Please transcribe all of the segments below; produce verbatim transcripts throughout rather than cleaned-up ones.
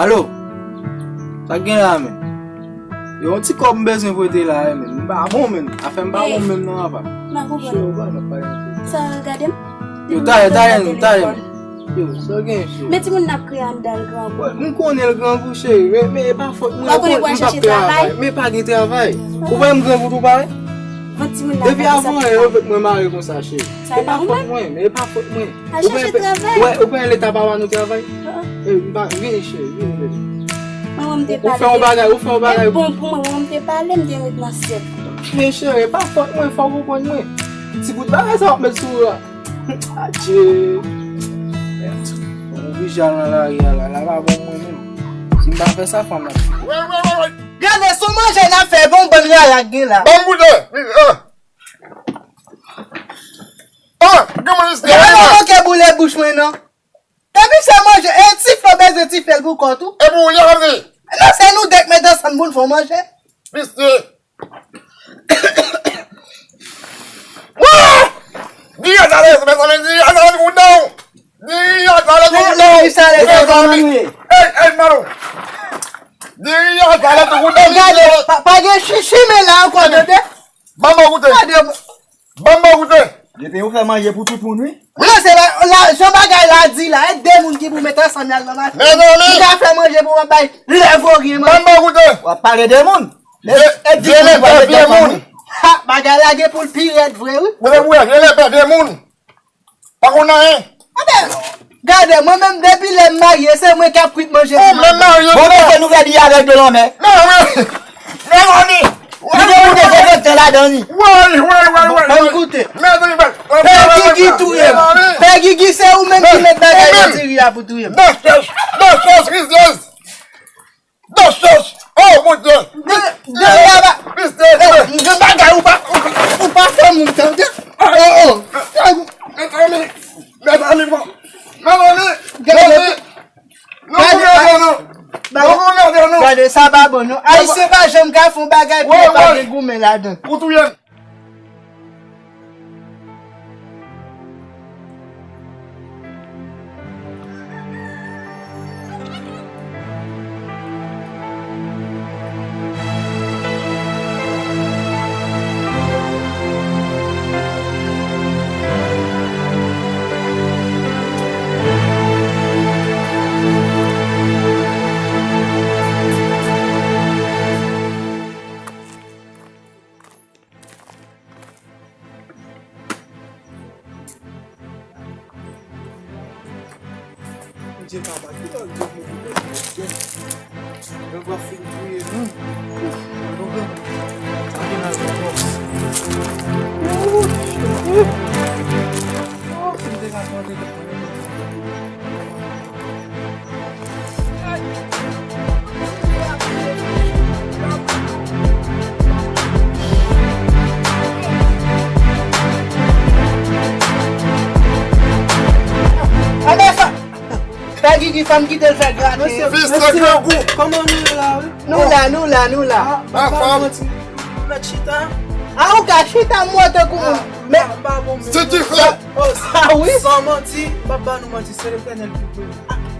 Alo? Sa k gen la, men? Yo, yon ti kòb m bezwen prete la, men. M pa bon, men. Afè m pa bon, men, non, apa. M pa konprann. Cheri, ou pa nan pale anpil. Sa, gade m. Yo, talè, talè, talè, men. Yo, sa gen, cheri? Men timoun n ap kreye anndan l grangou. Wè, m konnen l grangou, cheri, men, men e pa fòt mwen. Ou pa konnen pou al chèche travay? Men pa gen travay. Ou pa wè m grangou tou, pa wè? Vant timoun nan. Depi avan, yo fèk mwen mare konsa, cheri. E pa fòt mwen, men e pa fòt mwen. Al chèche travay. Ou pa wè leta pa ba nou travay? E, m pa, vini, cheri, vini, vini. Mwen, mwen, m te pale. Ou fè yon bagay, ou fè yon bagay. Bon, pou mwen, mwen, m te pale, m te ret nan syèl. Men, cheri, e pa fòt mwen, fò w konprann mwen. Ti bout bagay sa w ap met sou ou a. Adje. Mwen oblije al nan lari a la. La pa bon mwen menm. Si m pa fè sa, fanm nan. Gade, se yon manje n ap fè, bon, bann rara k gen la. Ban m goute. Ah, kòman li se? Gade, mwen manke boule bouch mwen, non. Depi se manje, e ti flo bezwen ti fèl pou kò tou. E pou ou li ap di? Non, se nou de k met ansanm pou n fè yon manje. Misye. Wouy! Diri a talè, mezanmi, diri a talè, tout dan. Diri a talè, tout dan. Mezanmi. Ey, ey, Malo. Diri a talè, tout dan. Gade, pa, pa gen chichi, men la ankò, tande. Ban m goute. Gade. Ban m goute. Depi ou fè manje pou tout moun, wi. Non, se la, la, jan bagay la di la, e de moun ki pou met ansanm y al nan mache. Mezanmi. Ou ka fè manje pou w ap bay lè voryen manje. Ban m goute. W ap pale de moun. E di vye lepè vye moun. Ha, bagay la gen pou l pi rèd vre, wi. Mwen, mwen, vye lepè vye moun. Pa konn anyen. Gade, mwen menm depi lè m marye, se mwen k ap kwit manje pou mwen. Ou menm marye. Bon, men se nou fè di avèk de lanmè. Men, men, men, men, men. Li gen moun ki se doktè ladan li. Woy, woy, woy, woy. Ban m goute. Pè Gigi touye m. Pè Gigi, se ou menm ki met bagay nan diri a pou touye m. Dòchòch, dòchòch, rizyèz. Dòchòch. Oh, mon Dieu. De, de la ba. Misye. M gen bagay ou pa, ou pa, ou pa fè moun tande. Oh, oh. Mezanmi, mezanmi, bon. Mezanmi, mezanmi. Nou pou mède nou. Nou pou mède nou. Gade, sa pa bon, non. Ayisyen pa janm ka fè yon bagay pou yo pa gen goumen ladan. Ou touye m. Bondye papa, ki lè w di pou mwen Bondye? Mwen va fin touye nou. Ouf, nou gen sa gen al nan bòs. Ouf, ouf. Ouf, si m te ka pran de Anben sa, Pè Gigi, fè m kite l fè graten. Fis de grangou. Kòman nou ye la, wi? Nou la, nou la, nou la. Ah, papa, mèt chita. Ah, ou ka chita, m wè tankou moun. Men, si ti fè. Ah, wi. San manti, m p ap ba nou manti, se Letènèl ki vre.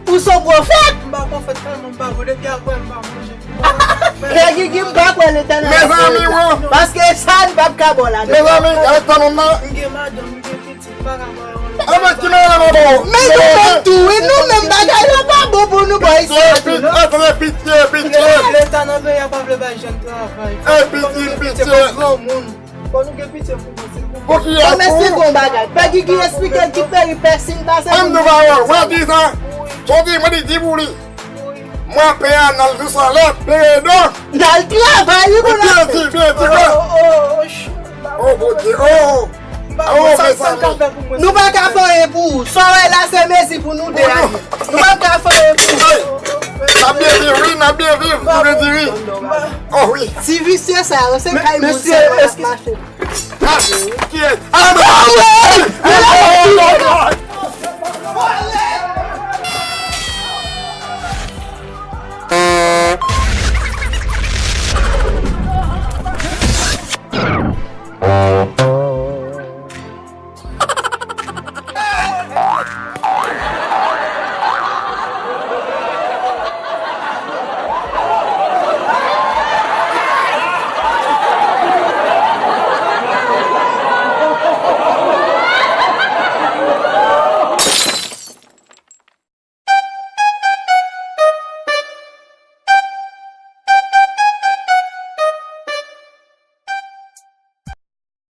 Ou se yon pwofèt? M pa pwofèt tèlman m pa bon, depi apre m pa manje. Pè Gigi, m pa kwè Letènèl ap fè sa. Paske sa, li p ap ka ba w ladan. Mezanmi, gade tan moun nan. M gen madanm, m gen pitit, m pa ka ba yo. Anben, ki madanm an ba w? Men nou menm tou, wi, nou menm bagay la pa bon pou nou, bò, isi a tou, non? Pitye, pitye, pitye. Leta nan peyi a pa vle bay jèn travay. Ey, pitye, pitye. Fò nou gen pitye pou granmoun. Pou ki a pou? Mesye, gon bagay. Pè Gigi eksplike l ki peripesi l pase. Ann nou va wè, wè di sa. Son di, mwen di, di pou li. Mwen pè a nan l jis anlè, pere dan. Nan l travay, wi, pou l ap fè. Byen di, byen di, byen. Oh, oh, oh, oh, Bondye, oh. Oh, mezanmi. Nou pa ka fè anyen pou ou. Sa w wè la, se mezi pou nou de a. Nou pa ka fè anyen pou ou. N ap byen viv, wi, n ap byen viv, nou byen diri. Oh, wi. Ti visye sa yo, se kay moun sa yo k ap mache. Ah, kiyès? Ah, non!